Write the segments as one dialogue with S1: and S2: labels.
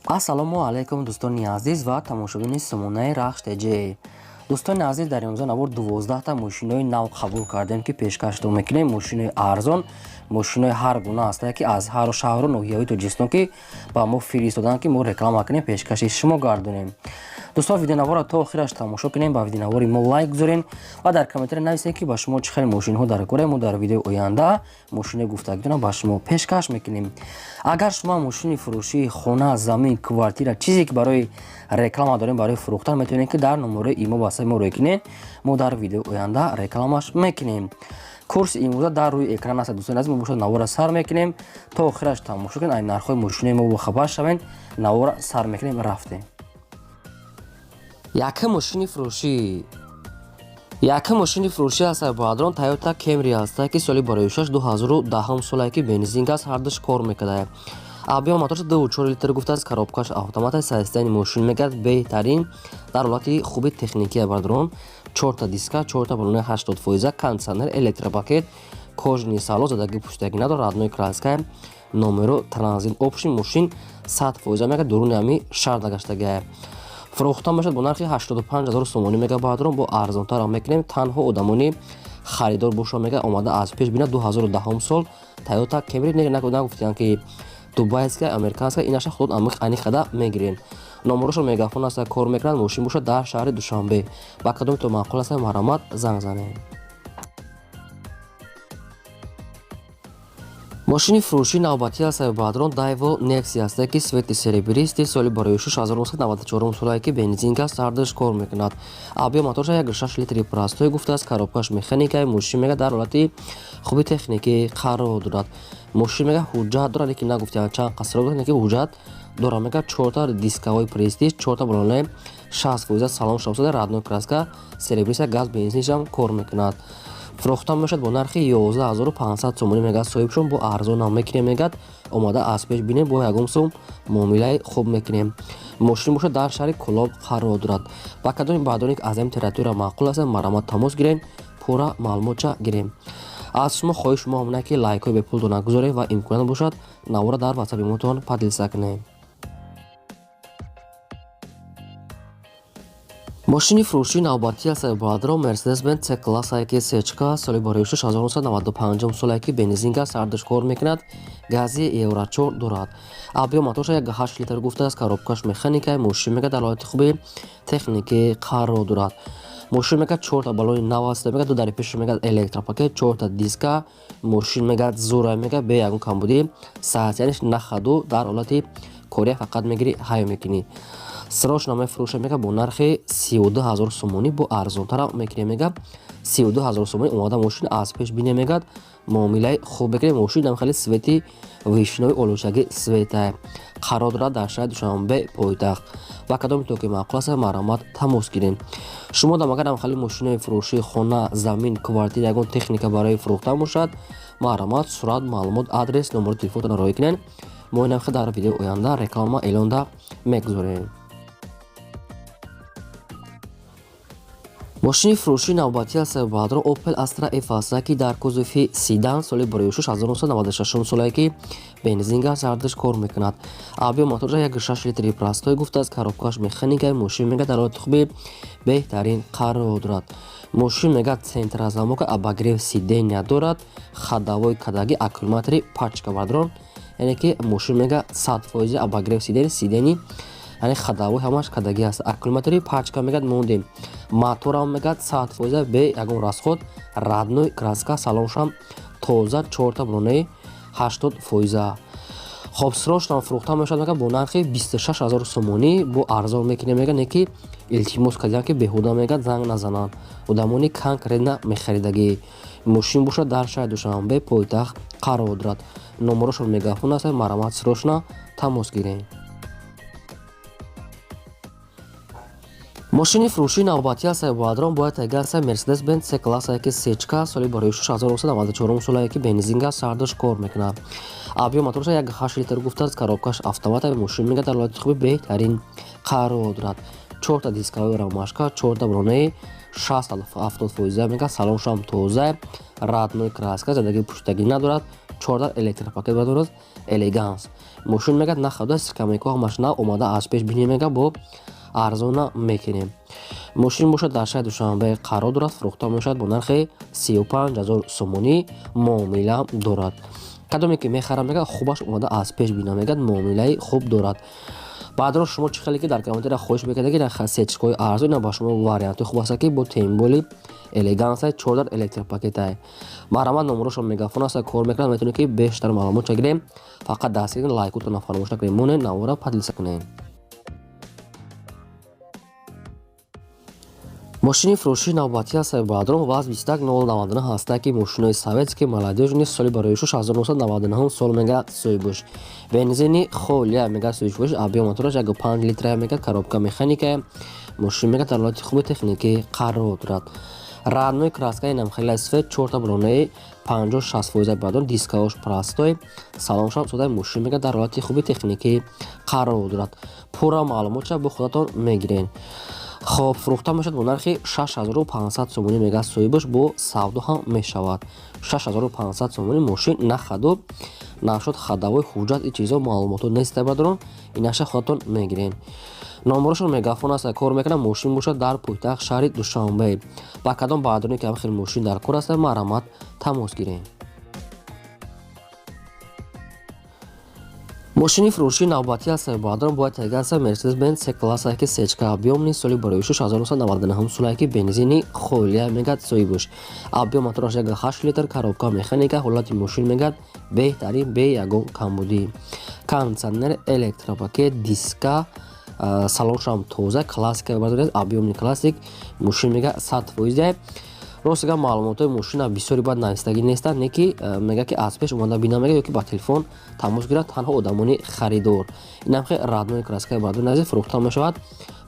S1: Ассалому алайкум, дӯстони азиз ва тамошобини сомонаи Рахш ТЖ. Дӯстони азиз, дар имрӯза навор 12та мошинои нав қабул кардем, ки пешкаштон мекунем. Мошинои арзон, мошинои ҳар гуна ҳастае, ки аз ҳар шаҳру ноҳияҳои Тоҷикистон ки ба мо фиристоданд, ки мо реклама кунем, пешкаши шумо гардонем. Дӯстон, видеонаворро то охираш тамошо кунем, ба видеонавори мо лайк гузорем ва дар комментария нависем, ки ба шумо чӣ хел мошинҳо дар кора. Мо дар видеои оянда мошинои гуфтагитонро ба шумо пешкаш мекунем. Агар шумо мошини фурӯшии хона, замин, квартира, чизе ки барои реклама дорем, барои фурӯхтан, метавонед, ки дар номерои имо васаи мо рӯй кунед. Мо дар видеои оянда рекламаш мекунем. Курси имрӯза дар рӯи экран аст. Дӯстони азиз, мо бошад навора сар мекунем, то охираш тамошо кунед, ай нархҳои мошинои мо бохабар шавед. Навора сар мекунем, рафтем. Якум мошини фурӯшӣ, якум мошини фурӯшӣ аст, бародарон, Тойота Кемри ҳаста, ки соли барои 2010 солае, ки бензин, газ ҳардуш кор мекардае. Объём моторш 2,4 литр гуфтааст, коробкаш автомат, состояние мошин мегардад беҳтарин, дар ҳолати хуби техникия, бародарон. Чорта диска, чорта балони 80%, кондиционер, электропакет, кожаный салон, задагӣ пуштагӣ надорад, родной краска, номеро транзит, общий мошин 100% мегардад, дуруни ҳами шаҳр гаштагия. Фурӯхта мешавад бо нархи 85 ҳазор сомонӣ, мега бародарон, бо арзонтарам мекунем, танҳо одамони харидор боша, мега омада аз пеш бина. 2010 сол Тойота Кемри. Нагуфтиянд, ки дубайская, американская, инаша худ аниқада мегирен. Номерошон мегафон аст, кор мекунад. Мошин бошад дар шаҳри Душанбе. Ба кадоме то маъқул аст, марҳамат, занг занед. Мошини фурӯшии навбатӣ аст, бародарон, Дайво Некси ҳаста, ки цвети серебристый, соли барои 1994 солае, ки бензин, газ ҳардуш кор мекунад. Объём моторша 1,6 литри простой гуфтааст, коробкаш механика. Мошин мега дар ҳолати хуби техникӣ қарор дорад. Мошин мега ҳуҷҷат дорад, лекин нагуфтианд чанд қасро дорад, лекин ҳуҷҷат дорад. Мега чорта дискаҳои престиж, чорта балонаи 60%, салон шавсада, родной краска серебристая, газ, бензиншам кор мекунад. Фурӯхта мешавад бо нархи 11 500 сомонӣ, мегӯяд соҳибшон, бо арзонам мекунем, мегӯяд, омада аз пеш бинем, бо ягон сум муомилаи хуб мекунем. Мошин бошад дар шаҳри Кӯлоб қарор дорад. Ба кадоми баъдоне ки аз ҳамин территория маъқул аст, марҳамат, тамос гирем, пурра маълумотча гирем. Аз шумо хоҳиш мо ҳамона, ки лайкҳои бепулто нагузорем ва имконият бошад, навора дар ватсапи мотон поделиться кунем. Мошини фурӯшии навбатӣ аст, бародарон, Мерседес Бенз С классае, ки сечка, соли барои 1995 солае, ки бензин, газ ҳардуш кор мекунад, гази евро 4 дорад. Объём моторша 1,8 литр гуфтааст, коробкаш механика. Мошин мега дар ҳолати хуби техникӣ қарор дорад. Мошин мега чорта балони нав аст, мега ду дари пешро мега электропакет, чорта диска. Мошин мега зура, мега бе ягон камбудӣ, состоянияш нахаду дар ҳолати кория, фақат мегирӣ, ҳай мекунӣ. Срочно мефурӯшад, мега бо нархи 32 ҳазор сомонӣ, бо арзонтарам мекунем, мега 32 ҳазор сомонӣ. Омада мошин аз пеш бине, мегӯяд, муомилаи хуб мекунем. Мошин ам хеле цвети вишнои олучаги цвета қарор дорад, дар шаҳри Душанбе, пойтахт. Ба кадоме то ки маъқул аст, марҳамат, тамос гирем. Шумо дам агар ам хеле мошинои фурӯшии хона, замин, квартира, ягон техника барои фурӯхтан бошад, марҳамат, сурат, маълумот, адрес, номерои телефонтонро роҳӣ кунед. Мо инам дар видеои оянда реклама эълонда мегузорем. Мошини фурӯшии навбатӣ аст, бародарон, Opel Astra F аст, ки дар кузови седан, соли барои 1996 солае, ки бензин, газ ҳардуш кор мекунад. Объём моторша 1,6 литри простой гуфтааст, коробкаш механика. Мошин мега дар ҳолати хуби беҳтарин қарор дорад. Мошин мега центрозамока, обогрев сидения дорад, ходовой кадаги, аккумулятори пачка, бародарон, яъне ки мошин мега 100% обогрев сидения, яъне ходовой ҳамаш кадаги аст, аккумулятори пачка мегӯяд мондем, моторам мегӯяд 100% бе ягон расход, родной краска, салоншам тоза, чорта балонаи 80%. Хоб, срочно фурӯхта мешавад, мегӯяд, бо нархи 26 ҳазор сомонӣ, бо арзон мекунем, мегӯяд, не ки илтимос кардиям, ки беҳуда, мегӯяд, занг назананд, одамони конкретно мехаридагӣ. Мошин бошад дар шаҳри Душанбе, пойтахт қарор дорад. Номерошон мегафон аст, марҳамат, срочно тамос гирем. Мошини фурӯшии навбатӣ аст, бародарон, бояд тайга аст, Мерседес Бенз С классае, ки сечка, соли барои 1994 солае, ки бензин, газ ҳардуш кор мекунад. Объём моторша 1,8 литр гуфтааст, коробкаш автомат. Мошин мега дар ҳолати хуби беҳтарин қарор дорад. Чорта дискаҳои ромашка, чорта балонаи 60-70%, мега салоншам тоза, родной краска, задагӣ пуштагӣ надорад, чорта электропакет дорад, элеганс. Мошин мегӯяд нахада скамейка ҳамаш нав, омада аз пеш бинем, мега бо арзона мекунем. Мошин бошад дар шаҳри Душанбе қарор дорад, фурӯхта мешавад бо нархи 35 000 сомонӣ, муомила дорад. Кадоме ки мехарам, мега хубаш омада аз пеш бина, мегӯяд муомилаи хуб дорад. Баъдро шумо чӣ хеле ки дар комментария хоҳиш мекардед, ки дар сечкаҳои арзон, ина ба шумо вариантҳои хуб аст, ки бо темболи элегансай чордар электропакетай. Марҳамат, номерошон мегафон аст, кор мекунад, метавонед ки бештар маълумот гирем. Фақат дастгирӣ лайкотона фаромӯш накунед, монед, навора поделиться кунед. Мошини фурӯшии навбатӣ аст, бародарон, ВАЗ 21099 ҳаста, ки мошинои советский молодёжный, соли барои 1999 сол мега соҳибуш. Бензини холия мега соҳибуш, объём мотораш 1,5 литра мега, коробка механика. Мошин мега дар ҳолати хуби техникӣ қарор дорад. Родной краска инам хеле свет, чорта балонаи 50-60 фоиза, бародарон, дискаош простой, салоншам содаи. Мошин мега дар ҳолати хуби техникӣ қарор дорад. Пурра маълумотша бо худатон мегирен. Хоб, фурӯхта мешавад бо нархи 6500 сомонӣ, мега соҳибаш, бо савдо ҳам мешавад. 6500 сомонӣ мошин нахаду нашуд, ходовой ҳуҷҷат и чизо маълумото нест, бародарон, инаша худатон мегирен. Номерошон мегафон аст, кор мекунад. Мошин бошад дар пойтахт шаҳри Душанбе. Ба кадом бародароне ки ҳам хел мошин дар кор аст, марҳамат, тамос гирем. Мошини фурӯшии навбатӣ аст, бародарон, бояд тагааса Mercedes-Benz C класса, ки сечка объёмный, соли барои 1999 солае, ки бензини холия мегӯяд соҳибуш. Объём мотораш 1,8 литр, коробка механика. Ҳолати мошин мегӯяд беҳтарин, бе ягон камбудӣ. Кондиционер, электропакет, диска, салоншам тоза, классика, бародаред, объёмный классик. Мошин мега 100 фоиза. Рост гап, маълумотҳои мошина бисёре бояд навистагӣ нестанд, не ки мега ки аз пеш омада бина, мега, ё ки ба телефон тамос гирад танҳо одамони харидор. Инам хе родной краскаи, бародари азиз, фурӯхта мешавад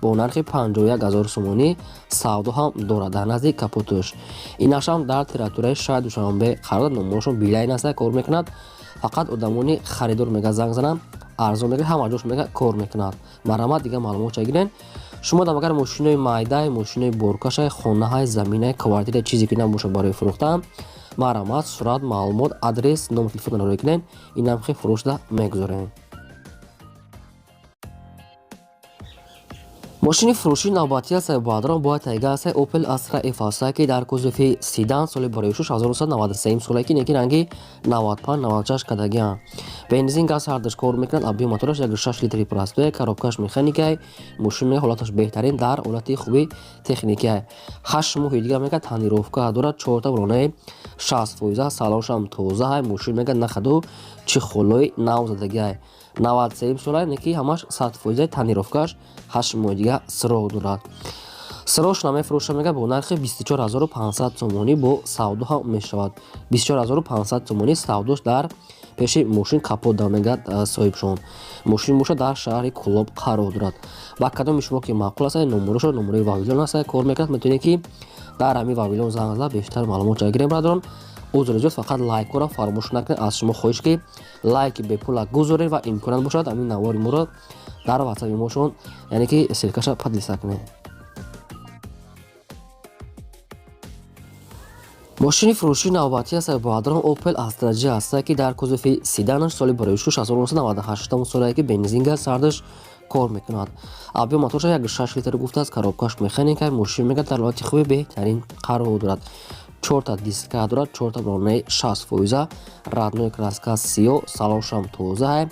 S1: бо нархи 51 000 сомонӣ, савдо ҳам дорад. Дар назди капотуш инашам дар территорияи шаҳри Душанбе қарор дорад. Номерошон билайн аст, кор мекунад. Фақат одамони харидор мега занг зананд, арзон мега, ҳама ҷош мега кор мекунад. Марҳамат, дигар маълумотша гирен. Шумо дам агар мошинои майдай, мошинои боркашай, хонаҳай, заминай, квартира, чизе ки набошад барои фурӯхтан, марҳамат, сурат, маълумот, адрес, номер телефонро рӯй кунед, инам хе фурӯшда мегузорем. Мошини фурӯшии навбатӣ аст, бародарон, бояд тайга аст Opel Astra F аст, ки дар кузови седан, соли барои 1993 соле, ки неки ранги 95-96 кардагианд. Бензин, газ ҳардаш кор мекунад. Объём мотораш 1,6 литри простой, коробкаш механикай. Мошин мега ҳолаташ беҳтарин, дар ҳолати хуби техникия. 8 моҳи дига мега тонировка дорад, чорта балонаи 60 фоиза, салоншам тоза. Мошин мега нахаду чехолои нав задагиай. 93 сола, неки ҳамаш 100 фоиза, тонировкаш 8 моҳи дига срок дорад. Срош намефурӯша, мега бо нархи 24500 сомонӣ, бо савдо ҳам мешавад. 24500 сомонӣ савдош дар пеши мошин капот да мегӯяд соҳибшон. Мошин бошад дар шаҳри Кӯлоб қарор дорад. Ба кадоми шумо ки маъқул аст, номерошо номерои Вавилон аст, кор мекунад, метавонед ки дар ҳамин Вавилон занг зада бештар маълумот гирем. Бародарон, узри зиёд, фақат лайкҳоро фаромӯш накунед. Аз шумо хоҳиш ки лайки бепула гузоред ва имконият бошад, ҳамин навори моро дар ватсапи мошон, яъне ки ссылкаша поделиться кунед. Мошини фурӯшии навбатӣ аст, бародарон, Opel Astra J аст, ки дар кузови седанаш, соли барои 1998 соле, ки бензин, газ сардаш кор мекунад. Объём моторша 1,6 литр гуфтааст, коробкаш механика. Мошин мега дар ҳолати хуби беҳтарин қарор дорад. Чорта диска дорад, чорта балонаи 60 фоиза, родной краска сиёҳ, салоншам тоза.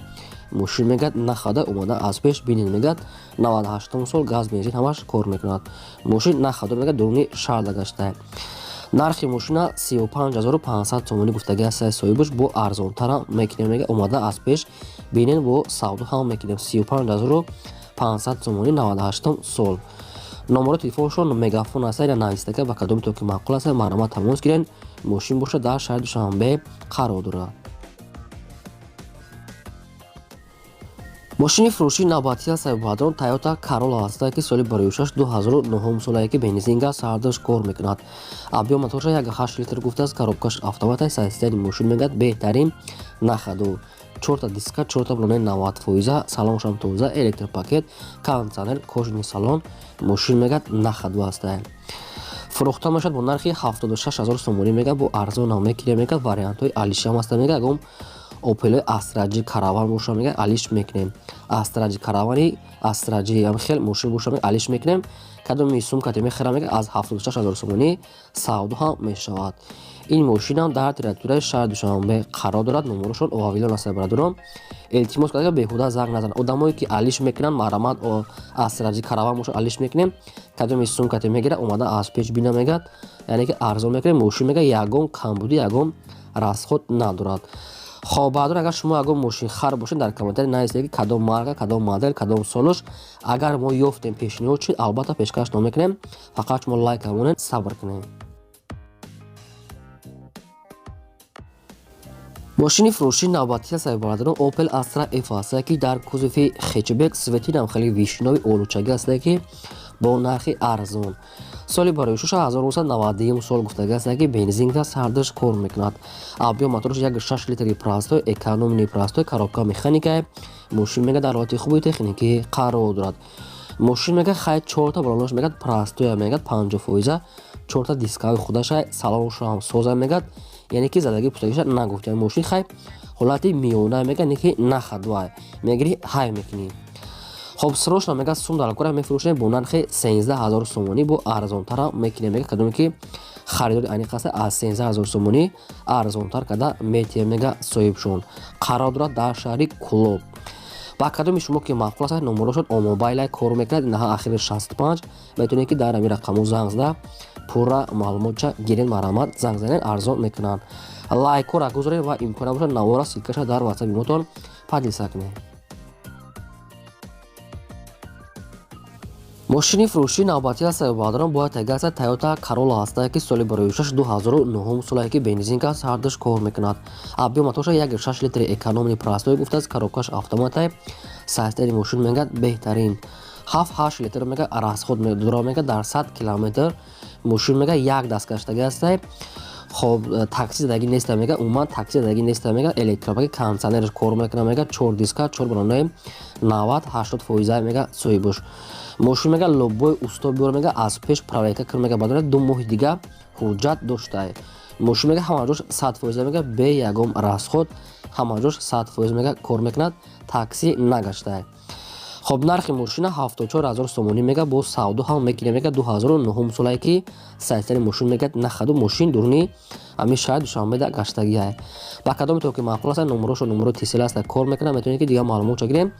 S1: Мошин мегӯяд нахада омада аз пеш бинед, мегӯяд 98 сол, газ, бензин ҳамаш кор мекунад. Мошин нахада, мегӯяд дуруни шаҳрда гашта. Нархи мошина 35500 сомонӣ гуфтагӣ аст соҳибаш, бо арзонтарам мекунем, мега омада аз пеш бинед, бо савдо ҳам мекунем. 35500 сомонӣ, 98 сол. Номерои телефоншон мегафон аст, ина навистага. Ба кадоми то ки маъқул аст, марҳамат, тамос гирен. Мошин бошад дар шаҳри Душанбе қарор дорад. Мошини фурӯшии навбатӣ аст, бародарон, Toyota Corolla аст, ки соли барои 2009 солае, ки бензин, газ сардаш кор мекунад. Объём моторша 1,8 литр гуфтааст, коробкаш автомат аст. Состояние мошин мегӯяд беҳтарин, нахаду чорта диска, чорта балонаи 90 фоиза, салоншам тоза, электропакет, кондиционер, кожаный салон. Мошин мегӯяд нахаду аст. Фурӯхта мешавад бо нархи 76 000 сомонӣ, мегӯяд бо арзон ҳам мекунем, мегӯяд вариантҳои алишам аст, мегӯяд ягон Opel Astra J Caravan боша, мега, алиш мекунем. Astra J Caravan, Astra J ам хел мошин боша, мега, алиш мекунем. Кадоми сум кате мехарам, мега, аз 76 ҳазор сомонӣ савдо ҳам мешавад. Ин мошинам дар территорияи шаҳри Душанбе қарор дорад. Номерошон Овавилон аст, бародарон. Илтимос карда, беҳуда занг назанад. Одамое ки алиш мекунанд, марҳамат, Astra J Caravan боша, алиш мекунем. Кадоми сум кате мегира, омада аз пеш бина, мегад, яъне ки арзон мекунем. Мошин, мега, ягон камбудӣ, ягон расход надорад. Хоб, баъдон, агар шумо ягон мошинхар бошед, дар комментарий нависед, ки кадом марка, кадом модел, кадом солош. Агар мо ёфтем, пешниҳод шуд, албатта пешкаш намекунем. Фақат шумо лайк монед, сабр кунед. Мошини фурӯшии навбатӣ аст, бародарон, Opel Astra F аст, ки дар кузови хэтчбек, цвети нам хеле вишнёвый, олучагӣ аст, ки бо нархи арзон. Соли барои 1991 сол гуфтагӣ аст, ки бензинка, сардаш кор мекунад. Объём мотораш 1,6 литри простой, экономный простой, коробка механика. Мошин, мега, дар ҳолати хуби техникӣ қарор дорад. Мошин, мега, хай, чорта балонош, мегад, простоя, мегад, 50%, чорта дискаи худаша, салоншо ҳам соза, мегад, яъне ки задагӣ пустагиша нагуфт. Мошин хай ҳолати миёна, мега, не ки нахадвай мегири, ҳай мекунӣ. Хоб, срочно, мега, сум дар кора мефурӯшем бо нархи 13 000 сомонӣ, бо арзонтарам мекунем, мега. Кадоме ки харидори аниқ аст, аз 13 000 сомонӣ арзонтар карда метиҳем, мега. Соҳибшон қарор дорад дар шаҳри Кулоб. Ба кадоми шумо ки маъқул аст, номерошон омобайлай кор мекунад, инаҳа ахири 65. Метавонед ки дар ҳамин рақамҳо занг зада, пурра маълумотча гиред. Марҳамат, занг занед, арзон мекунанд. Лайкҳоро гузоред ва имкон бошад, навора ссылкаша дар ватсапи мотон поделиться кунед. Мошини фурӯшии навбатӣ аст, бародарон, бояд тега аст, Toyota Corolla ҳаста, ки соли барои 2009 солае, ки бензинка, сардаш кор мекунад. Объём моторша 1,6 литри экономный простой гуфтааст, коробкаш автоматай. Состояни мошин, мегӯяд, беҳтарин. 7-8 литр, мега, расход дора, мега, дар 100 километр. Мошин, мега, як даст гаштагӣ ҳастай. Хоб, такси задагӣ неста, мега, умуман такси задагӣ неста, мега. Электропакет, кондитсионераш кор мекунад, мега, чор диска, чор баронаи 90-80 фоиза, мега, соҳибош. Мошин, мега, любой усто биёр, мега, аз пеш проверка кун, мега, бадора 2 моҳи дига ҳуҷҷат доштай. Мошин, мега, ҳама ҷош 100%, мега, бе ягон расход, ҳама ҷош 100%, мега, кор мекунад, такси нагаштай. Хоб, нархи мошина 74 000 сомонӣ, мега, бо савдо ҳам мекунем, мега. 2009 солае, ки состояни мошин, мега, нахаду мошин дуруни ҳамин шаҳри Душанбеда гаштагиай. Ба кадоме то ки маъқул аст, номерошо номеро Тисел аст, кор мекунад, метавонед ки дигар маълумотча гирем.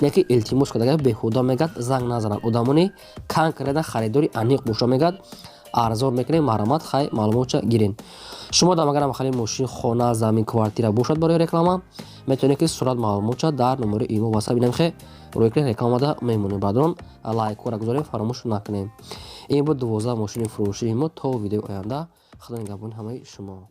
S1: Не ки илтимос кардага, беҳуда, мегад, занг назананд. Одамони конкретно харидори аниқ боша, мегад, арзон мекунем. Марҳамат, хай, маълумотча гирен. Шумо дам агарам хали мошин, хона, замин, квартира бошад барои реклама, метавонед ки сурат, маълумотча дар номери имо, ватсап инамхе рӯй кунед, рекламада мемонем. Бародарон, лайкҳоро гузорем, фаромӯш накунем. Ин буд 12 мошини фурӯшии мо. То видеои оянда, худо нигаҳбони ҳамаи шумо.